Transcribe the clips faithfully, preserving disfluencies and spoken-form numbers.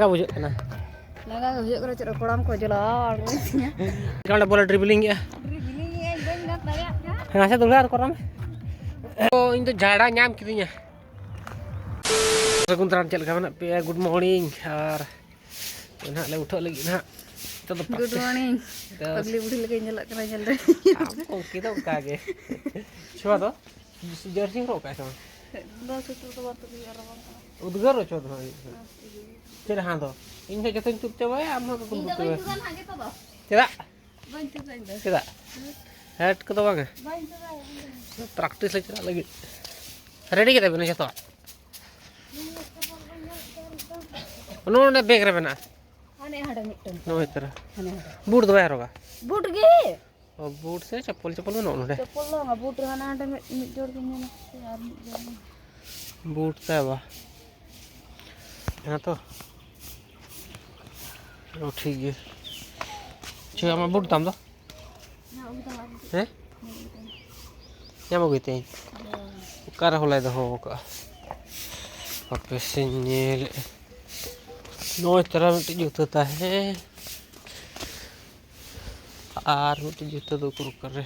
ᱪᱮᱫ ᱵᱩᱡᱷᱟᱹᱜ ᱠᱟᱱᱟ? ᱞᱟᱸᱜᱟ ᱜᱮ ᱵᱩᱡᱷᱟᱹᱜ ᱠᱟᱱᱟ, ᱪᱮᱫ ᱨᱮ ᱠᱚᱲᱟᱢ ᱠᱚ ᱡᱚᱞᱟᱣᱟ ᱟᱬᱜᱚᱭᱮᱱ ᱛᱤᱧᱟ᱾ ᱚᱸᱰᱮ ᱵᱚᱞᱮ ᱰᱨᱤᱵᱞᱤᱝ ᱮᱜᱼᱟ᱾ ᱰᱨᱤᱵᱞᱤᱝ ᱮᱜᱼᱟᱹᱧ, ᱵᱟᱹᱧ ᱜᱟᱱ ᱫᱟᱲᱮᱭᱟᱜ ᱠᱟᱱᱟ᱾ ᱦᱮᱸ, ᱟᱪᱪᱷᱟ, ᱫᱩᱲᱩᱵ ᱟᱨ ᱠᱚᱨᱟᱣ ᱢᱮ᱾ ᱛᱚ, ᱤᱧ ᱫᱚ ᱡᱷᱟᱲᱟ ᱧᱟᱢ ᱠᱤᱫᱤᱧᱟ᱾ ᱥᱟᱹᱜᱩᱱ ᱫᱟᱨᱟᱢ, ᱪᱮᱫ ᱞᱮᱠᱟ ᱢᱮᱱᱟᱜ ᱯᱮᱭᱟ? Good morning. ᱟᱨ ᱱᱟᱦᱟᱜ ᱞᱮ ᱩᱴᱷᱟᱹᱜ ᱞᱟᱹᱜᱤᱫ ᱱᱟᱦᱟᱜ᱾ ᱱᱤᱛᱚᱜ ᱫᱚ ᱜᱩᱰ ᱯᱨᱮᱠᱴᱤᱥ᱾ ᱢᱚᱨᱱᱤᱝ᱾ ᱯᱟᱜᱽᱞᱤ ᱵᱩᱲᱦᱤ ᱞᱮᱠᱟᱧ ᱧᱮᱞᱚᱜ ᱠᱟᱱᱟ, ᱧᱮᱞ ᱨᱮ᱾ ᱟᱢ ᱠᱚ ᱩᱱᱠᱤ ᱫᱚ ᱚᱱᱠᱟ ᱜᱮ᱾ ᱪᱷᱩᱣᱟ ᱫᱚ ᱡᱟᱹᱨᱥᱤ ᱦᱚᱨᱚᱜ ᱠᱟᱜ ᱥᱮ ᱵᱟᱝ? ᱵᱟᱝ, ᱥᱤᱛᱩᱝ ᱫᱚ ᱵᱟᱝ ᱛᱩᱫᱩᱜ ᱟᱨ ᱵᱟᱝ ᱠᱟᱱᱟ᱾ ᱩᱫᱽᱜᱟᱹᱨ ᱚᱪᱚ ᱫᱚ ᱦᱟᱸᱜ᱾ ᱪᱮᱫ ᱦᱟᱸ ᱫᱚ? ᱤᱧ ᱦᱚᱸ ᱡᱚᱛᱚᱧ ᱛᱩᱫ ᱪᱟᱵᱟᱭᱟ, ᱟᱢ ᱦᱚᱸ ᱛᱩᱫ ᱤᱧ ᱫᱚ ᱪᱟᱵᱟᱭᱟ᱾ ᱵᱟᱹᱧ ᱛᱩᱫᱟ ᱱᱟᱦᱟᱜ, ᱡᱚᱛᱚ ᱫᱚ᱾ ᱪᱮᱫᱟᱜ? ᱵᱟᱹᱧ ᱛᱩᱫᱟ ᱤᱧ ᱫᱚ᱾ ᱪᱮᱫᱟᱜ? ᱦᱮᱸ? ᱦᱮᱴ ᱠᱚᱫᱚ ᱵᱟᱝᱟ? ᱵᱟᱹᱧ ᱛᱩᱫᱟ ᱤᱧ ᱫᱚ᱾ ᱯᱨᱮᱠᱴᱤᱥ ᱞᱮ ᱪᱟᱞᱟᱜ ᱞᱟᱹᱜᱤᱫ᱾ ᱨᱮᱰᱤ ᱠᱮᱫᱟ ᱵᱤᱱ ᱡᱚᱛᱚᱣᱟᱜ? ᱱᱚᱜᱼᱚ ᱱᱚᱰᱮ ᱵᱮᱜᱽ ᱨᱮ ᱢᱮᱱᱟᱜᱼᱟ᱾ ᱦᱟᱱᱮ ᱦᱟᱸᱰᱮ ᱢᱤᱫᱴᱟᱝ᱾ ᱱᱚᱜᱼᱚᱭ ᱛᱚᱨᱟ᱾ ᱦᱟᱱᱮ ᱦᱟᱸᱰᱮ᱾ ᱵᱩᱴ ᱫᱚ ᱵᱟᱭ ᱦᱚᱨᱚᱜᱟ? ᱵᱩᱴ ᱜᱮ᱾ ᱚ, ᱵᱩᱴ ᱥᱮ ᱪᱟᱯᱯᱚᱞ? ᱪᱟᱯᱯᱚᱞ ᱵᱟᱹᱱᱩᱜᱼᱟ ᱱᱚᱰᱮ᱾ ᱪᱟᱯᱯᱚᱞ ᱫᱚ ᱵᱟᱝᱟ, ᱵᱩᱴ ᱨᱮ ᱦᱟᱱᱟ ᱦᱟᱸᱰᱮ ᱢᱤᱫ, ᱢᱤᱫ ᱡᱳᱲ ᱜᱮ ᱢᱮᱱᱟᱜᱼᱟ ᱥᱮ ᱟᱨ ᱢᱤᱫ ᱡᱳᱲ ᱢᱮᱱᱟᱜᱼᱟ᱾ ᱵᱩᱴ ᱛᱟᱭ ᱵᱟ᱾ ᱦᱮᱸ ᱛᱚ᱾ ᱚ, ᱴᱷᱤᱠ ᱜᱮᱭᱟ᱾ ᱪᱮᱫ ᱟᱢᱟᱜ ᱵᱩᱴ ᱛᱟᱢ ᱫᱚ? ᱦᱮᱸ, ᱟᱹᱜᱩ ᱛᱟᱢᱟ, ᱟᱹᱜᱩ ᱛᱟᱢᱟ᱾ ᱦᱮᱸ? ᱦᱮᱸ, ᱟᱹᱜᱩ ᱛᱟᱢᱟ᱾ ᱧᱟᱢ ᱟᱹᱜᱩᱭ ᱛᱤᱧ᱾ ᱦᱮᱸ᱾ ᱚᱠᱟᱨᱮ ᱦᱚᱞᱟᱭ ᱫᱚᱦᱚ ᱟᱠᱟᱫᱼᱟ? ᱦᱟᱯᱮ ᱥᱮᱧ ᱧᱮᱞᱮᱫᱼᱟ᱾ ᱱᱚᱜᱼᱚᱭ ᱛᱟᱨᱟ ᱢᱤᱫᱴᱤᱡ ᱡᱩᱛᱟᱹ ᱛᱟᱦᱮᱸ᱾ ᱟᱨ ᱢᱤᱫᱴᱤᱡ ᱡᱩᱛᱟᱹ ᱫᱚ ᱩᱠᱩᱨ ᱚᱠᱟᱨᱮ?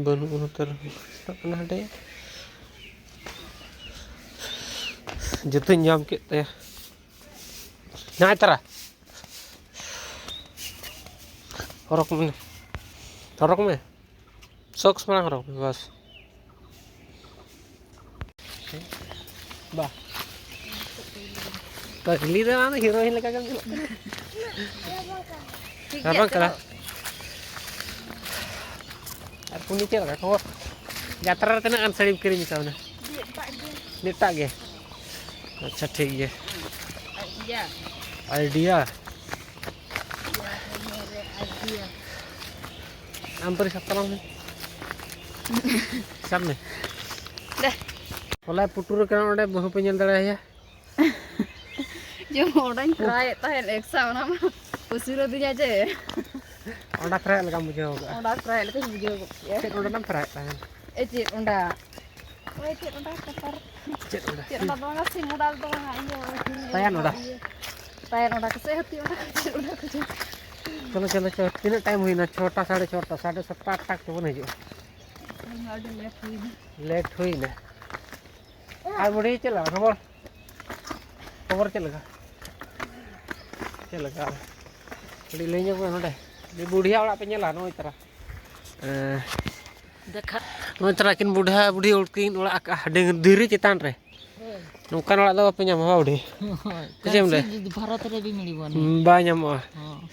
ᱵᱟᱹᱱᱩᱜᱼᱟ ᱱᱚᱛᱮ ᱨᱮᱦᱚᱸ᱾ ᱥᱮᱱᱚᱜ ᱠᱟᱱᱟ ᱦᱟᱸᱰᱮ᱾ ᱡᱩᱛᱟᱹᱧ ᱧᱟᱢ ᱠᱮᱫ ᱛᱟᱭᱟ᱾ ᱱᱟᱭ ᱛᱟᱨᱟ᱾ ᱦᱚᱨᱚᱜ ᱢᱮ᱾ ᱦᱚᱨᱚᱜ ᱢᱮ᱾ ᱥᱚᱠᱥ ᱢᱟᱲᱟᱝ ᱦᱚᱨᱚᱜ ᱢᱮ, ᱵᱟᱥ᱾ ᱵᱟ᱾ ᱯᱟᱜᱽᱞᱤ ᱫᱚ ᱟᱢ ᱫᱚ ᱦᱤᱨᱳᱭᱤᱱ ᱞᱮᱠᱟ ᱜᱮᱢ ᱧᱮᱞᱚᱜ ᱠᱟᱱᱟ᱾ ᱴᱷᱤᱠ ᱜᱮᱭᱟ, ᱨᱟᱵᱟᱝ ᱠᱟᱱᱟ᱾ ᱪᱚᱞᱚ᱾ ᱟᱨ ᱠᱩᱞᱤ ᱪᱮᱫ ᱞᱮᱠᱟ ᱠᱷᱚᱵᱚᱨ? ᱡᱟᱛᱨᱟ ᱨᱮ ᱛᱤᱱᱟᱹᱜ ᱜᱟᱱ ᱥᱟᱹᱲᱤᱢ ᱠᱤᱨᱤᱧ ᱠᱟᱣᱱᱟ? ᱢᱤᱫᱴᱟᱜ ᱜᱮ᱾ ᱟᱪᱪᱷᱟ, ᱴᱷᱤᱠ ᱜᱮᱭᱟ᱾ ᱟᱭᱰᱤᱭᱟ᱾ ᱟᱢ ᱯᱟᱹᱨᱤ ᱥᱟᱵ ᱛᱟᱞᱟᱝ ᱢᱮ᱾ ᱥᱟᱵ ᱢᱮ᱾ ᱫᱮ᱾ ᱦᱚᱞᱟᱭ ᱯᱩᱴᱩᱨ ᱠᱟᱱᱟ, ᱚᱸᱰᱮ ᱵᱟᱹᱦᱩ ᱯᱮ ᱧᱮᱞ ᱫᱟᱲᱮᱭᱟᱭᱟ᱾ ᱡᱮ ᱚᱸᱰᱮᱧ ᱴᱨᱟᱭᱮᱫ ᱛᱟᱦᱮᱸᱫ ᱮᱠᱥᱟ, ᱚᱱᱟ ᱢᱟ ᱩᱥᱩᱨ ᱟᱹᱫᱤᱧᱟ ᱡᱮ᱾ ᱚᱸᱰᱟ ᱯᱷᱨᱟᱭ ᱞᱮᱠᱟᱢ ᱵᱩᱡᱷᱟᱹᱣ ᱠᱟᱜᱼᱟ? ᱚᱸᱰᱟ ᱯᱷᱨᱟᱭ ᱞᱮᱠᱟᱧ ᱵᱩᱡᱷᱟᱹᱣ ᱜᱚᱫ ᱠᱮᱜᱼᱟ᱾ ᱪᱮᱫ ᱚᱸᱰᱟᱢ ᱯᱷᱨᱟᱭᱮᱫ ᱛᱟᱦᱮᱸᱫ? ᱮ, ᱪᱮᱫ ᱚᱸᱰᱟ? ᱳᱭ, ᱪᱮᱫ ᱚᱸᱰᱟ ᱠᱟᱛᱟᱨ? ᱪᱮᱫ ᱚᱸᱰᱟ? ᱪᱮᱫ ᱚᱸᱰᱟ ᱫᱚ ᱵᱟᱝᱟ, ᱥᱤᱢ ᱚᱸᱰᱟ ᱫᱚ ᱵᱟᱝᱟ, ᱤᱭᱟᱹ, ᱛᱟᱭᱟᱱ ᱚᱸᱰᱟ᱾ ᱤᱭᱟᱹ, ᱛᱟᱭᱟᱱ ᱚᱸᱰᱟ ᱠᱚ ᱥᱮ ᱦᱟᱹᱛᱤ ᱚᱸᱰᱟ ᱠᱚ, ᱪᱮᱫ ᱚᱸᱰᱟ ᱠᱚ ᱪᱚ᱾ ᱪᱚᱞᱚ, ᱪᱚᱞᱚ, ᱪᱚᱞᱚ᱾ ᱛᱤᱱᱟᱹᱜ ᱴᱟᱭᱤᱢ ᱦᱩᱭᱱᱟ? ᱪᱷᱚᱴᱟ, ᱥᱟᱲᱮ ᱪᱷᱚᱴᱟ, ᱥᱟᱲᱮ ᱥᱟᱛᱴᱟ, ᱟᱴᱴᱟ ᱚᱠᱛᱚ ᱵᱚᱱ ᱦᱤᱡᱩᱜᱼᱟ᱾ ᱟᱹᱰᱤ ᱞᱮᱴ ᱦᱩᱭᱱᱟ᱾ ᱞᱮᱴ ᱦᱩᱭᱱᱟ᱾ ᱟᱨ ᱵᱩᱰᱷᱤ ᱪᱮᱫ ᱞᱮᱠᱟ ᱠᱷᱚᱵᱚᱨ? ᱠᱷᱚᱵᱚᱨ ᱪᱮᱫ ᱞᱮᱠᱟ? ᱪᱮᱫ ᱞᱮᱠᱟ? ᱠᱟᱹᱴᱤᱡ ᱞᱟᱹᱭ ᱧᱚᱜ ᱢᱮ ᱱᱚᱰᱮ᱾ ᱟᱹᱰᱤ ᱵᱩᱰᱷᱤᱭᱟᱜ ᱚᱲᱟᱜ ᱯᱮ ᱧᱮᱞᱟ ᱱᱚᱜᱼᱚᱭ ᱛᱟᱨᱟ᱾ ᱮᱸ, ᱫᱮᱠᱷᱟ᱾ ᱱᱚᱜᱼᱚᱭ ᱛᱟᱨᱟ ᱠᱤᱱ ᱵᱩᱰᱷᱟ ᱵᱩᱰᱷᱤ ᱩᱱᱠᱤᱱ ᱚᱲᱟᱜ ᱟᱠᱟᱫᱼᱟ ᱰᱟᱹᱝ-, ᱫᱷᱤᱨᱤ ᱪᱮᱛᱟᱱ ᱨᱮ᱾ ᱦᱳᱭ᱾ ᱱᱚᱝᱠᱟᱱ ᱚᱲᱟᱜ ᱫᱚ ᱵᱟᱯᱮ ᱧᱟᱢᱟ, ᱵᱟ ᱵᱩᱰᱷᱤ? ᱦᱳᱭ᱾ ᱥᱮ ᱪᱮᱫ ᱮᱢ ᱞᱟᱹᱭᱟ? ᱠᱟᱹᱢᱪᱤ ᱵᱷᱟᱨᱚᱛ ᱨᱮ ᱵᱤ ᱢᱤᱞᱤᱵᱚᱱ᱾ ᱦᱩᱸ, ᱵᱟᱭ ᱧᱟᱢᱚᱜᱼᱟ᱾ ᱦᱚᱸ᱾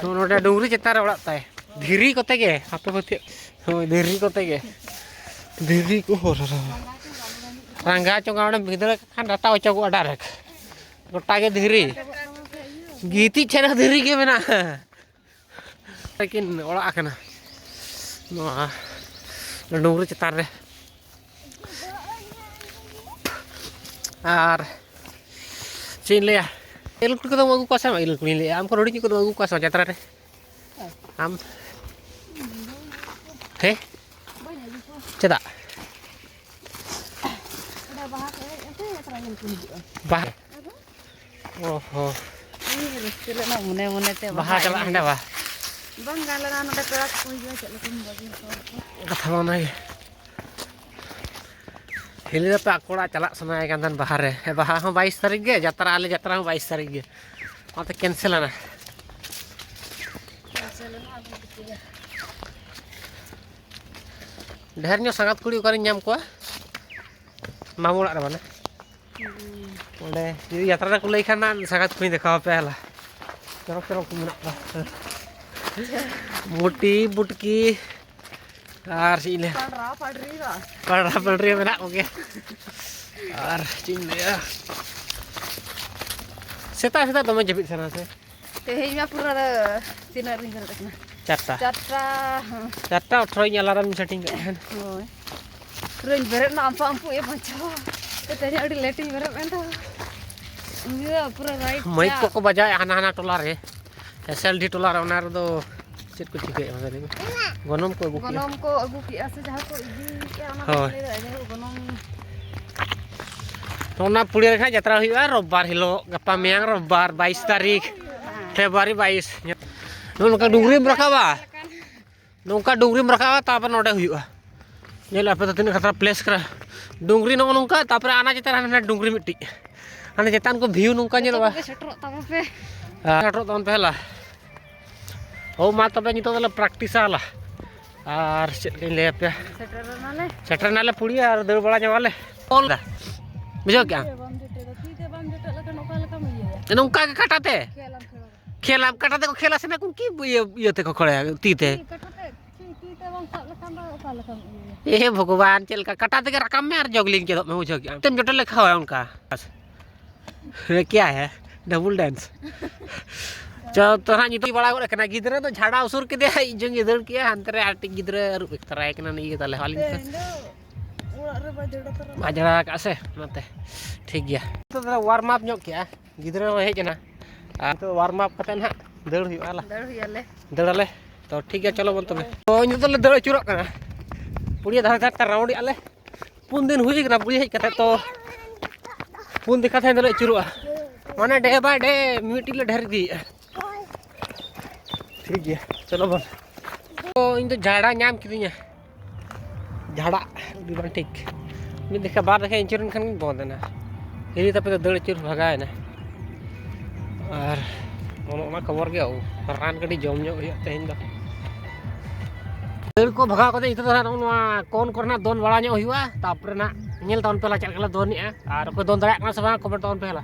ᱱᱚᱜᱼᱚ ᱱᱚᱰᱮ ᱰᱩᱝᱨᱤ ᱪᱮᱛᱟᱱ ᱨᱮ ᱚᱲᱟᱜ ᱛᱟᱭ᱾ ᱫᱷᱤᱨᱤ ᱠᱚᱛᱮ ᱜᱮ, ᱟᱯᱮ ᱯᱟᱹᱛᱭᱟᱹᱜ, ᱦᱳᱭ, ᱫᱷᱤᱨᱤ ᱠᱚᱛᱮ ᱜᱮ᱾ ᱫᱷᱤᱨᱤ ᱠᱚ ᱦᱚᱨ ᱨᱮ᱾ ᱨᱟᱸᱜᱟ ᱪᱚᱸᱜᱟ ᱚᱸᱰᱮ ᱜᱤᱫᱽᱨᱟᱹ ᱠᱷᱟᱱ ᱰᱟᱴᱟ ᱚᱪᱚᱜᱚᱜᱼᱟ direct᱾ ᱜᱚᱴᱟ ᱜᱮ ᱫᱷᱤᱨᱤ᱾ ᱜᱤᱛᱤᱡ ᱴᱷᱮᱱ ᱦᱚᱸ ᱫᱷᱤᱨᱤ ᱜᱮ ᱢᱮᱱᱟᱜᱼᱟ᱾ ᱛᱟᱹᱠᱤᱱ ᱚᱲᱟᱜ ᱟᱠᱟᱱᱟ ᱱᱚᱣᱟ ᱰᱩᱝᱨᱤ ᱪᱮᱛᱟᱱ ᱨᱮ᱾ ᱟᱨ ᱪᱮᱫ ᱤᱧ ᱞᱟᱹᱭᱟ, ᱤᱨᱤᱞ ᱠᱩᱲᱤ ᱠᱚᱫᱚᱢ ᱟᱹᱜᱩ ᱠᱚᱣᱟ ᱥᱮ ᱵᱟᱝ? ᱤᱨᱤᱞ ᱠᱩᱲᱤᱧ ᱞᱟᱹᱭᱟ, ᱟᱢ ᱠᱚ ᱦᱩᱰᱤᱧ ᱠᱚᱫᱚᱢ ᱟᱹᱜᱩ ᱠᱚᱣᱟ ᱥᱮ ᱵᱟᱝ ᱡᱟᱛᱨᱟ ᱨᱮ? ᱟᱢ? ᱦᱮᱸ? ᱪᱮᱫᱟᱜ? ᱚᱸᱰᱮ ᱵᱟᱦᱟ ᱠᱚ ᱮᱱᱮᱡ ᱟᱥᱮ ᱡᱟᱛᱨᱟ ᱧᱮᱞ ᱠᱚ ᱦᱤᱡᱩᱜᱼᱟ? ᱵᱟᱦᱟ? ᱟᱫᱚ? ᱚ ᱦᱚᱸ᱾ ᱤᱧ ᱨᱟᱹᱥᱠᱟᱹ ᱞᱮᱱᱟ ᱢᱚᱱᱮ ᱢᱚᱱᱮ ᱛᱮ ᱵᱟᱦᱟ ᱵᱟᱦᱟ ᱪᱟᱞᱟᱜ ᱮᱱᱮᱡ᱾ ᱦᱟᱸᱰᱮ ᱵᱟ? ᱵᱟᱝ ᱜᱟᱱ ᱞᱮᱱᱟ, ᱱᱚᱰᱮ ᱯᱮᱲᱟ ᱠᱚᱠᱚ ᱦᱤᱡᱩᱜᱼᱟ, ᱪᱮᱫ ᱞᱮᱠᱟᱧ ᱵᱟᱹᱜᱤ ᱦᱚᱴᱚ ᱟᱠᱚᱣᱟ? ᱠᱟᱛᱷᱟ ᱢᱟ ᱚᱱᱟᱜᱮ᱾ ᱦᱤᱞᱤ ᱫᱚ ᱯᱮ ᱟᱠᱚ ᱚᱲᱟᱜ ᱪᱟᱞᱟᱜ ᱥᱟᱱᱟᱭᱮ ᱠᱟᱱ ᱛᱟᱦᱮᱱ ᱵᱟᱦᱟ ᱨᱮ᱾ ᱦᱮᱸ, ᱵᱟᱦᱟ ᱦᱚᱸ ᱵᱟᱭᱤᱥ ᱛᱟᱹᱨᱤᱠᱷ ᱜᱮ ᱡᱟᱛᱨᱟ, ᱟᱞᱮ ᱡᱟᱛᱨᱟ ᱦᱚᱸ ᱵᱟᱭᱤᱥ ᱛᱟᱹᱨᱤᱠᱷ ᱜᱮ᱾ ᱚᱱᱟᱛᱮ cancel ᱮᱱᱟ᱾ ᱰᱷᱮᱨ ᱧᱚᱜ ᱥᱟᱸᱜᱟᱛ ᱠᱩᱲᱤ ᱚᱠᱟᱨᱮᱧ ᱧᱟᱢ ᱠᱚᱣᱟ? ᱢᱟᱢᱩ ᱚᱲᱟᱜ ᱨᱮ ᱢᱟᱱᱮ᱾ ᱦᱩᱸ᱾ ᱚᱸᱰᱮ ᱡᱩᱫᱤ ᱡᱟᱛᱨᱟ ᱨᱮᱠᱚ ᱞᱟᱹᱭ ᱠᱷᱟᱱ ᱱᱟ ᱥᱟᱸᱜᱟᱛ ᱠᱩᱲᱤᱧ ᱫᱮᱠᱷᱟᱣ ᱟᱯᱮᱭᱟ ᱦᱟᱞᱟ᱾ ᱪᱚᱨᱚᱠ ᱪᱚᱨᱚᱠ ᱠᱚ ᱢᱮᱱᱟᱜ ᱠᱚᱣᱟ᱾ ᱢᱩᱴᱤ, ᱵᱩᱴᱠᱤ, ᱟᱨ ᱪᱮᱫ ᱤᱧ ᱞᱟᱹᱭᱟ? ᱯᱟᱲᱨᱟ, ᱯᱟᱲᱨᱤ ᱵᱟ᱾ ᱯᱟᱲᱨᱟ, ᱯᱟᱲᱨᱤ ᱢᱮᱱᱟᱜ ᱠᱚᱜᱮᱭᱟ᱾ ᱟᱨ ᱪᱮᱫ ᱤᱧ ᱞᱟᱹᱭᱟ? ᱥᱮᱛᱟᱜ ᱥᱮᱛᱟᱜ ᱫᱚᱢᱮ ᱡᱟᱹᱯᱤᱫ ᱥᱟᱱᱟ ᱥᱮ? ᱛᱮᱦᱮᱧ ᱢᱟ ᱯᱩᱨᱟᱹ ᱛᱤᱱᱟᱹᱜ ᱨᱤᱧ ᱵᱮᱨᱮᱫ ᱟᱠᱟᱱᱟ? ᱪᱟᱨᱴᱟ᱾ ᱪᱟᱨᱴᱟ, ᱦᱮᱸ᱾ ᱪᱟᱨᱴᱟ ᱟᱴᱷᱨᱚ ᱤᱧ alarm ᱤᱧ setting ᱠᱟᱜ ᱛᱟᱦᱮᱱ᱾ ᱦᱳᱭ᱾ ᱯᱩᱨᱟᱹᱧ ᱵᱮᱨᱮᱫ ᱮᱱᱟ ᱟᱢᱯᱟ ᱟᱢᱯᱩ ᱮ ᱵᱟᱧᱪᱟᱣ᱾ ᱛᱮᱦᱮᱧ ᱟᱹᱰᱤ late ᱤᱧ ᱵᱮᱨᱮᱫ ᱮᱱ ᱫᱚ᱾ ᱤᱧ ᱫᱚ ᱯᱩᱨᱟᱹ right ᱢᱟᱹᱭᱤᱠ ᱪᱟᱯ᱾ ᱠᱚᱠᱚ ᱵᱟᱡᱟᱣᱮᱫᱼᱟ ᱦᱟᱱᱟ ᱦᱟᱱᱟ ᱴᱚᱞᱟ ᱨᱮ᱾ ᱮᱥ ᱮᱞ ᱰᱤ ᱴᱚᱞᱟ ᱨᱮ, ᱚᱱᱟ ᱨᱮᱫᱚ ᱪᱮᱫ ᱠᱚ ᱪᱤᱠᱟᱹᱭᱮᱫᱼᱟ ᱢᱟᱥᱮ ᱞᱟᱹᱭ ᱢᱮ? ᱜᱚᱱᱚᱢ ᱠᱚ ᱟᱹᱜᱩ ᱠᱮᱜᱼᱟ᱾ ᱜᱚᱱᱚᱝ ᱠᱚ ᱟᱹᱜᱩ ᱠᱮᱜᱼᱟ ᱥᱮ ᱡᱟᱦᱟᱸ ᱠᱚ ᱤᱫᱤ ᱠᱮᱜᱼᱟ, ᱚᱱᱟ ᱠᱚ ᱦᱳᱭ᱾ ᱞᱟᱹᱭ ᱫᱟ, ᱡᱟᱭᱦᱳᱠ, ᱜᱚᱱᱚᱝ᱾ ᱚᱱᱟ ᱯᱩᱲᱤᱭᱟᱹ ᱨᱮ ᱠᱷᱟᱡ ᱡᱟᱛᱨᱟ ᱦᱩᱭᱩᱜᱼᱟ ᱨᱳᱵᱵᱟᱨ ᱦᱤᱞᱳᱜ, ᱜᱟᱯᱟ ᱢᱮᱭᱟᱝ ᱨᱳᱵᱵᱟᱨ, ᱵᱟᱭᱤᱥ ᱛᱟᱹᱨᱤᱠᱷ ᱯᱷᱮᱵᱽᱨᱩᱣᱟᱨᱤ ᱵᱟᱭᱤᱥ᱾ ᱱᱚᱜᱼᱚ ᱱᱚᱝᱠᱟ ᱰᱩᱝᱨᱤᱢ ᱨᱟᱠᱟᱵᱟ, ᱱᱚᱝᱠᱟ ᱰᱩᱝᱨᱤᱢ ᱨᱟᱠᱟᱵᱟ, ᱛᱟᱨᱯᱚᱨ ᱱᱚᱰᱮ ᱦᱩᱭᱩᱜᱼᱟ᱾ ᱧᱮᱞ ᱟᱯᱮ ᱫᱚ ᱛᱤᱱᱟᱹᱜ ᱠᱷᱟᱛᱨᱟ ᱯᱞᱮᱥ ᱠᱟᱱᱟ᱾ ᱰᱩᱝᱨᱤ ᱱᱚᱜᱼᱚ ᱱᱚᱝᱠᱟ, ᱛᱟᱨᱯᱚᱨᱮ ᱟᱱᱟ ᱪᱮᱛᱟᱱ ᱨᱮ ᱦᱟᱱᱟ ᱰᱩᱝᱨᱤ ᱢᱤᱫᱴᱤᱡ, ᱦᱟᱱᱟ ᱪᱮᱛᱟᱱ ᱠᱚ ᱵᱷᱤᱭᱩ ᱱᱚᱝᱠᱟ ᱡᱚᱛᱚ ᱧᱮᱞᱚᱜᱼᱟ᱾ ᱠᱚᱜᱮ ᱥᱮᱴᱮᱨᱚᱜ ᱛᱟᱵᱚ ᱯᱮ᱾ ᱦᱮᱸ, ᱥᱮᱴᱮᱨᱚᱜ ᱛᱟᱵᱚᱱ ᱯᱮ ᱦᱮᱞᱟ᱾ ᱦᱳ ᱢᱟ ᱛᱚᱵᱮ ᱱᱤᱛᱚᱜ ᱫᱚᱞᱮ ᱯᱨᱮᱠᱴᱤᱥᱟ ᱦᱮᱞᱟ᱾ ᱟᱨ ᱪᱮᱫ ᱞᱤᱧ ᱞᱟᱹᱭ ᱟᱯᱮᱭᱟ? ᱥᱮᱴᱮᱨ ᱮᱱᱟᱞᱮ᱾ ᱥᱮᱴᱮᱨ ᱮᱱᱟᱞᱮ ᱯᱩᱲᱤᱭᱟᱹ ᱟᱨ ᱫᱟᱹᱲ ᱵᱟᱲᱟ ᱧᱚᱜ ᱟᱞᱮ᱾ ᱚᱞ ᱫᱟ᱾ ᱵᱩᱡᱷᱟᱹᱣ ᱠᱮᱜᱼᱟ? ᱛᱤ ᱛᱮ ᱵᱟᱢ ᱡᱚᱴᱮᱫᱟ, ᱛᱤ ᱛᱮ ᱵᱟᱢ ᱡᱚᱴᱮᱫ ᱞᱮᱠᱷᱟᱱ ᱚᱠᱟ ᱞᱮᱠᱟᱢ ᱤᱭᱟᱹᱭᱟ? ᱱᱚᱝᱠᱟ ᱜᱮ ᱠᱟᱴᱟ ᱛᱮ᱾ ᱠᱷᱮᱞᱟᱢ ᱠᱷᱮᱞᱟ᱾ ᱠᱷᱮᱞᱟᱢ ᱠᱟᱴᱟ ᱛᱮᱠᱚ ᱠᱷᱮᱞᱟ ᱥᱮ ᱱᱟᱠᱩ ᱠᱤ ᱤᱭᱟᱹ, ᱤᱭᱟᱹ ᱛᱮᱠᱚ ᱠᱷᱚᱲᱟᱭᱟ ᱛᱤ ᱛᱮ? ᱛᱤ ᱠᱟᱴᱟ ᱛᱮ, ᱛᱤ, ᱛᱤ ᱛᱮ ᱵᱟᱢ ᱥᱟᱵ ᱞᱮᱠᱷᱟᱱ ᱫᱚ ᱚᱠᱟ ᱞᱮᱠᱟᱢ ᱤᱭᱟᱹᱭᱟ? ᱮ ᱵᱷᱚᱜᱚᱵᱟᱱ, ᱪᱮᱫ ᱞᱮᱠᱟ ᱠᱟᱴᱟ ᱛᱮᱜᱮ ᱨᱟᱠᱟᱵ ᱢᱮ ᱟᱨ ᱡᱚᱜᱽᱞᱤᱝ ᱪᱮᱫᱚᱜ ᱢᱮ, ᱵᱩᱡᱷᱟᱹᱣ ᱠᱮᱜᱼᱟᱢ? ᱛᱮᱢ ᱡᱚᱴᱮᱫ ᱞᱮᱠᱷᱟᱱ ᱦᱳᱭ ᱚᱱᱠᱟ᱾ ᱦᱮᱸ, ᱠᱮᱭᱟ ᱦᱮ, ᱰᱟᱵᱚᱞ ᱰᱮᱱᱥ᱾ ᱪᱚ, ᱛᱚ ᱦᱟᱸᱜ ᱧᱤᱛᱩᱢ ᱵᱟᱲᱟ ᱜᱚᱫ ᱠᱟᱱᱟ᱾ ᱜᱤᱫᱽᱨᱟᱹ ᱫᱚ ᱡᱷᱟᱲᱟ ᱩᱥᱩᱨ ᱠᱮᱫᱮᱭᱟ, ᱤᱧ ᱪᱚᱧ ᱫᱟᱹᱲ ᱠᱮᱜᱼᱟ, ᱦᱟᱱᱛᱮ ᱨᱮ ᱟᱨ ᱢᱤᱫᱴᱤᱡ ᱜᱤᱫᱽᱨᱟᱹ ᱟᱹᱨᱩᱵ ᱛᱟᱨᱟᱭ ᱠᱟᱱᱟ, ᱱᱤᱭᱟᱹ ᱛᱟᱞᱮ ᱦᱚᱸ ᱟᱹᱞᱤᱧ ᱛᱮᱦᱮᱧ ᱫᱚ ᱚᱲᱟᱜ ᱨᱮ ᱵᱟᱭ ᱫᱟᱹᱲ ᱛᱟᱨᱟ᱾ ᱵᱟᱭ ᱡᱷᱟᱲᱟ ᱟᱠᱟᱫ ᱥᱮ, ᱚᱱᱟᱛᱮ᱾ ᱴᱷᱤᱠ ᱜᱮᱭᱟ᱾ ᱱᱤᱛᱚᱜ ᱫᱚ ᱣᱟᱨᱢ ᱟᱯ ᱧᱚᱜ ᱠᱮᱜᱼᱟ, ᱜᱤᱫᱽᱨᱟᱹ ᱦᱚᱸ ᱦᱮᱡ ᱮᱱᱟ᱾ ᱟᱨ ᱱᱤᱛᱚᱜ ᱣᱟᱨᱢ ᱟᱯ ᱠᱟᱛᱮ ᱱᱟᱦᱟᱜ ᱫᱟᱹᱲ ᱦᱩᱭᱩᱜᱼᱟ, ᱦᱮᱞᱟ᱾ ᱫᱟᱹᱲ ᱦᱩᱭᱩᱜᱼᱟᱞᱮ᱾ ᱫᱟᱹᱲᱟᱞᱮ᱾ ᱛᱚ ᱴᱷᱤᱠ ᱜᱮᱭᱟ, ᱪᱚᱞᱚ ᱵᱚᱱ ᱛᱚᱵᱮ᱾ ᱛᱚ ᱱᱤᱛᱚᱜ ᱫᱚᱞᱮ ᱫᱟᱹᱲ ᱟᱹᱪᱩᱨᱚᱜ ᱠᱟᱱᱟ᱾ ᱯᱩᱲᱤᱭᱟᱹ ᱫᱷᱟᱨᱮ ᱫᱷᱟᱨᱮ ᱛᱮ ᱨᱟᱣᱩᱱᱰ ᱮᱜᱼᱟ ᱞᱮ᱾ ᱯᱩᱱ ᱫᱤᱱ ᱦᱩᱭ ᱠᱟᱱᱟ ᱯᱩᱲᱤᱭᱟᱹ ᱦᱮᱡ ᱠᱟᱛᱮ, ᱛᱚ ᱯᱩᱱ ᱫᱤᱱ ᱠᱟᱛᱮ ᱫᱚᱞᱮ ᱟᱹᱪᱩᱨᱚᱜᱼᱟ᱾ ᱢᱟᱱᱮ day by day ᱢᱤᱫᱴᱤᱡ ᱞᱮ ᱰᱷᱮᱨ ᱤᱫᱤᱭᱮᱜᱼᱟ᱾ ᱴᱷᱤᱠ ᱜᱮᱭᱟ, ᱪᱚᱞᱚ ᱵᱚᱱ᱾ ᱛᱚ ᱤᱧ ᱫᱚ ᱡᱷᱟᱲᱟ ᱧᱟᱢ ᱠᱤᱫᱤᱧᱟ᱾ ᱡᱷᱟᱲᱟ ᱟᱹᱰᱤ ᱵᱟᱝ ᱴᱷᱤᱠ᱾ ᱢᱤᱫ ᱫᱮᱠᱷᱟ ᱵᱟᱨ ᱫᱮᱠᱷᱟ ᱤᱧ ᱟᱹᱪᱩᱨᱮᱱ ᱠᱷᱟᱱ ᱜᱤᱧ ᱵᱚᱱᱫ ᱮᱱᱟ᱾ ᱦᱤᱨᱤ ᱛᱟᱯᱮ ᱫᱚ ᱫᱟᱹᱲ ᱟᱹᱪᱩᱨ ᱵᱷᱟᱜᱟᱣ ᱮᱱᱟ᱾ ᱟᱨ ᱚᱱᱮ ᱚᱱᱟ ᱠᱷᱚᱵᱚᱨ ᱜᱮ, ᱨᱟᱱ ᱠᱟᱹᱴᱤᱡ ᱡᱚᱢ ᱧᱚᱜ ᱦᱩᱭᱩᱜᱼᱟ ᱛᱮᱦᱮᱧ ᱫᱚ᱾ ᱫᱟᱹᱲ ᱠᱚ ᱵᱷᱟᱜᱟᱣ ᱠᱟᱛᱮ ᱱᱤᱛᱚᱜ ᱫᱚ ᱦᱟᱸᱜ ᱱᱚᱜᱼᱚ ᱱᱚᱣᱟ ᱠᱚᱱ ᱠᱚᱨᱮ ᱱᱟᱜ ᱫᱚᱱ ᱵᱟᱲᱟ ᱧᱚᱜ ᱦᱩᱭᱩᱜᱼᱟ, ᱛᱟᱨᱯᱚᱨᱮ ᱱᱟᱜ ᱧᱮᱞ ᱛᱟᱵᱚᱱ ᱯᱮ ᱦᱟᱸᱜ ᱪᱮᱫ ᱞᱮᱠᱟ ᱞᱮ ᱫᱚᱱᱮᱜᱼᱟ, ᱟᱨ ᱚᱠᱚᱭ ᱫᱚᱱ ᱫᱟᱲᱮᱭᱟᱜ ᱠᱟᱱᱟ ᱥᱮ ᱵᱟᱝ comment ᱛᱟᱵᱚᱱ ᱯᱮ ᱦᱮᱞᱟ᱾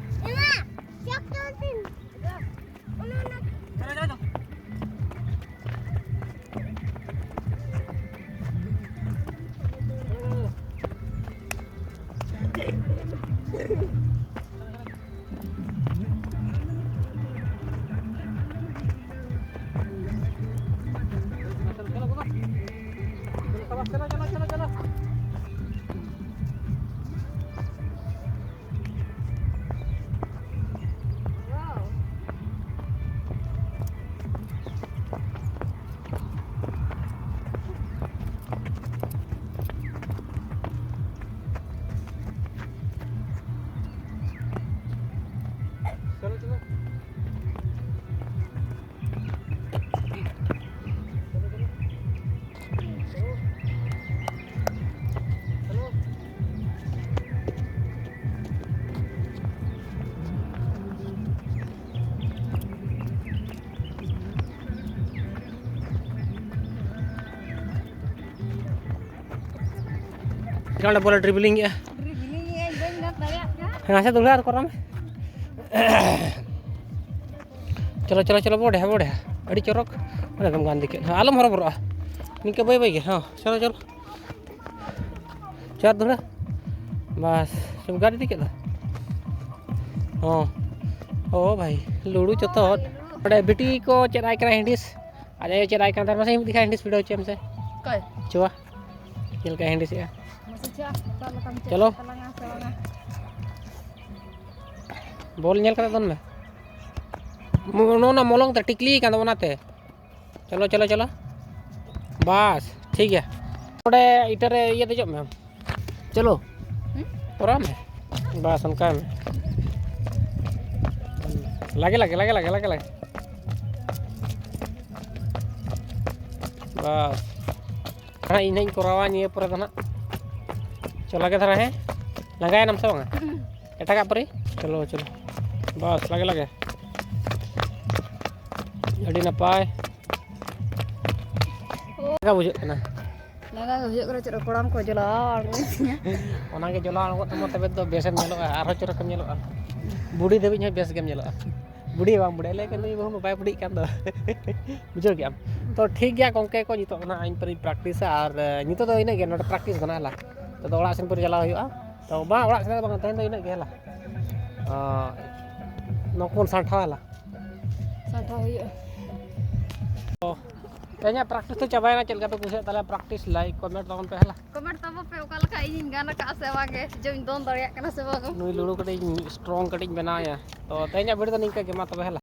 ᱚᱸᱰᱮ ᱵᱚᱞᱮ ᱰᱨᱤᱵᱞᱤᱝ ᱮᱜᱼᱟ᱾ ᱰᱨᱤᱵᱞᱤᱝ ᱮᱜᱼᱟ, ᱤᱧ ᱵᱟᱹᱧ ᱜᱟᱱ ᱫᱟᱲᱮᱭᱟᱜ ᱠᱟᱱᱟ᱾ ᱦᱮᱸ, ᱟᱪᱪᱷᱟ, ᱫᱩᱲᱦᱟᱹ ᱟᱨ ᱠᱚᱨᱟᱣ ᱢᱮ᱾ ᱪᱚᱞᱚ, ᱪᱚᱞᱚ, ᱪᱚᱞᱚ, ᱵᱚᱰᱮ, ᱵᱚᱰᱮ᱾ ᱟᱹᱰᱤ ᱪᱚᱨᱚᱠ᱾ ᱚᱸᱰᱮ ᱫᱚᱢ ᱜᱟᱱ ᱤᱫᱤ ᱠᱮᱫ᱾ ᱦᱮᱸ, ᱟᱞᱚᱢ ᱦᱚᱨᱚᱵᱚᱨᱚᱜᱼᱟ᱾ ᱱᱤᱝᱠᱟᱹ ᱵᱟᱹᱭ ᱵᱟᱹᱭ ᱜᱮ᱾ ᱦᱮᱸ, ᱪᱚᱞᱚ, ᱪᱚᱞᱚ᱾ ᱪᱟᱨ ᱫᱩᱲᱦᱟᱹ᱾ ᱵᱟᱥ, ᱪᱚᱢ ᱜᱟᱱ ᱤᱫᱤ ᱠᱮᱫ ᱫᱚ᱾ ᱦᱚᱸ᱾ ᱳ ᱵᱷᱟᱭ, ᱞᱩᱲᱩ ᱪᱚᱛᱚᱫ᱾ ᱚᱸᱰᱮ ᱵᱤᱴᱤ ᱠᱚ ᱪᱮᱫ ᱟᱭ ᱠᱟᱱᱟ ᱦᱤᱱᱰᱤᱥ᱾ ᱟᱨ ᱮ ᱪᱮᱫ ᱟᱭ ᱠᱟᱱ ᱛᱟᱦᱮᱸ, ᱢᱟᱥᱮ ᱢᱤᱫ ᱫᱤᱠᱷᱟ ᱦᱤᱱᱰᱤᱥ ᱵᱷᱤᱰᱤᱭᱳ ᱦᱚᱪᱚᱭ ᱢᱮᱥᱮ᱾ ᱚᱠᱚᱭ? ᱪᱚᱣᱟ᱾ ᱪᱮᱫ ᱞᱮᱠᱟ ᱦᱤᱱᱰᱤᱥᱮᱜᱼᱟ? ᱢᱟᱥᱮ ᱪᱚᱣᱟ, ᱚᱠᱟ ᱞᱮᱠᱟᱢ ᱪᱮᱫ ᱪᱚᱞᱚ᱾ ᱛᱟᱞᱟᱝᱟ ᱥᱮ ᱵᱟᱝᱟ? ᱵᱚᱞ ᱧᱮᱞ ᱠᱟᱛᱮ ᱫᱚᱱ ᱢᱮ᱾ ᱢᱚ-, ᱱᱚᱜᱼᱚ ᱱᱟ ᱢᱚᱞᱚᱝ ᱛᱮ ᱴᱤᱠᱞᱤ ᱠᱟᱱ ᱫᱚ, ᱚᱱᱟᱛᱮ᱾ ᱪᱚᱞᱚ, ᱪᱚᱞᱚ, ᱪᱚᱞᱚ᱾ ᱵᱟᱥ, ᱴᱷᱤᱠ ᱜᱮᱭᱟ᱾ ᱱᱚᱰᱮ ᱤᱴᱟᱹ ᱨᱮ ᱤᱭᱟᱹ ᱫᱮᱡᱚᱜ ᱢᱮ᱾ ᱪᱚᱞᱚ᱾ ᱦᱩᱸ? ᱠᱚᱨᱟᱣ ᱢᱮ᱾ ᱵᱟᱥ, ᱚᱱᱠᱟ ᱢᱮ᱾ ᱞᱟᱜᱮ, ᱞᱟᱜᱮ, ᱞᱟᱜᱮ, ᱞᱟᱜᱮ, ᱞᱟᱜᱮ, ᱞᱟᱜᱮ᱾ ᱵᱟᱥ᱾ ᱦᱮᱸ, ᱤᱧ ᱦᱟᱸᱜ ᱤᱧ ᱠᱚᱨᱟᱣᱟ ᱱᱤᱭᱟᱹ ᱯᱚᱨᱮ ᱫᱚ ᱱᱟᱦᱟᱜ᱾ ᱪᱚ, ᱞᱟᱜᱮ ᱫᱷᱟᱨᱟ, ᱦᱮᱸ᱾ ᱞᱟᱸᱜᱟᱭᱮᱱᱟᱢ ᱥᱮ ᱵᱟᱝᱟ? ᱮᱴᱟᱜᱟᱜ ᱯᱟᱹᱨᱤ? ᱪᱚᱞᱚ, ᱪᱚᱞᱚ᱾ ᱵᱟᱥ, ᱞᱟᱜᱮ, ᱞᱟᱜᱮ᱾ ᱟᱹᱰᱤ ᱱᱟᱯᱟᱭ᱾ ᱞᱟᱸᱜᱟ ᱵᱩᱡᱷᱟᱹᱜ ᱠᱟᱱᱟ᱾ ᱞᱟᱸᱜᱟ ᱜᱮ ᱵᱩᱡᱷᱟᱹᱜ ᱠᱟᱱᱟ, ᱪᱮᱫ ᱠᱚᱲᱟᱢ ᱠᱚ ᱡᱚᱞᱟᱣ ᱟᱬᱜᱚᱭᱮᱱ ᱛᱤᱧᱟ᱾ ᱚᱱᱟᱜᱮ ᱡᱚᱞᱟᱣ ᱟᱬᱜᱚᱜ ᱛᱟᱢᱟ, ᱛᱚᱵᱮ ᱫᱚ ᱵᱮᱥᱮᱢ ᱧᱮᱞᱚᱜᱼᱟ, ᱟᱨᱦᱚᱸ ᱪᱚᱨᱚᱠᱮᱢ ᱧᱮᱞᱚᱜᱼᱟ᱾ ᱵᱩᱰᱷᱤ ᱫᱷᱟᱹᱵᱤᱡ ᱦᱚᱸ ᱵᱮᱥ ᱜᱮᱢ ᱧᱮᱞᱚᱜᱼᱟ᱾ ᱵᱩᱰᱷᱤ ᱵᱟᱝ ᱵᱩᱰᱷᱤ, ᱞᱟᱹᱭ ᱠᱟᱱ ᱱᱩᱭ ᱵᱟᱹᱦᱩ ᱢᱟ ᱵᱟᱭ ᱵᱩᱰᱷᱤᱜ ᱠᱟᱱ ᱫᱚ᱾ ᱵᱩᱡᱷᱟᱹᱣ ᱠᱮᱜᱼᱟᱢ? ᱛᱚ ᱴᱷᱤᱠ ᱜᱮᱭᱟ ᱜᱚᱝᱠᱮ ᱠᱚ, ᱱᱤᱛᱚᱜ ᱫᱚ ᱱᱟᱦᱟᱜ ᱤᱧ ᱯᱟᱹᱨᱤᱧ ᱯᱨᱮᱠᱴᱤᱥᱟ, ᱟᱨ, ᱮ, ᱱᱤᱛᱚᱜ ᱫᱚ ᱤᱱᱟᱹᱜ ᱜᱮ, ᱱᱚᱰᱮ ᱯᱨᱮᱠᱴᱤᱥ ᱫᱚ ᱱᱟᱦᱟᱜ ᱦᱮᱞᱟ᱾ ᱱᱤᱛᱚᱜ ᱫᱚ ᱚᱲᱟᱜ ᱥᱮᱱ ᱯᱟᱹᱨᱤ ᱪᱟᱞᱟᱣ ᱦᱩᱭᱩᱜᱼᱟ᱾ ᱛᱚ ᱵᱟᱝ, ᱚᱲᱟᱜ ᱥᱮᱱ ᱫᱚ ᱵᱟᱝ, ᱛᱮᱦᱮᱧ ᱫᱚ ᱤᱱᱟᱹᱜ ᱜᱮ ᱦᱮᱞᱟ᱾ ᱚ, ᱱᱚᱣᱟ ᱠᱚᱵᱚᱱ ᱥᱟᱢᱴᱷᱟᱣ ᱦᱮᱞᱟ᱾ ᱥᱟᱢᱴᱷᱟᱣ ᱦᱩᱭᱩᱜᱼᱟ᱾ ᱛᱚ ᱛᱮᱦᱮᱧᱟᱜ ᱯᱨᱮᱠᱴᱤᱥ ᱫᱚ ᱪᱟᱵᱟᱭᱮᱱᱟ, ᱪᱮᱫ ᱞᱮᱠᱟ ᱯᱮ ᱠᱩᱥᱤᱭᱟᱜ ᱛᱟᱞᱮᱭᱟ ᱯᱨᱮᱠᱴᱤᱥ, ᱞᱟᱭᱤᱠ ᱠᱚᱢᱮᱱᱴ ᱛᱟᱵᱚᱱ ᱯᱮ ᱦᱮᱞᱟ᱾ ᱠᱚᱢᱮᱱᱴ ᱛᱟᱵᱚ ᱯᱮ, ᱚᱠᱟ ᱞᱮᱠᱟ ᱤᱧᱤᱧ ᱜᱟᱱ ᱟᱠᱟᱫᱼᱟ ᱥᱮ ᱵᱟᱝ ᱜᱮ, ᱡᱮᱧ ᱫᱚᱱ ᱫᱟᱲᱮᱭᱟᱜ ᱠᱟᱱᱟ ᱥᱮ ᱵᱟᱝ᱾ ᱱᱩᱭ ᱞᱩᱲᱩ ᱠᱟᱹᱴᱤᱡ ᱤᱧ ᱥᱴᱨᱚᱝ ᱠᱟᱹᱴᱤᱡ ᱤᱧ ᱵᱮᱱᱟᱣᱮᱭᱟ᱾ ᱛᱚ ᱛᱮᱦᱮᱧᱟᱜ ᱵᱷᱤᱰᱤᱭᱳ ᱫᱚ ᱱᱤᱝᱠᱟᱹ ᱜᱮ, ᱢᱟ ᱛᱚᱵᱮ ᱦᱮᱞᱟ᱾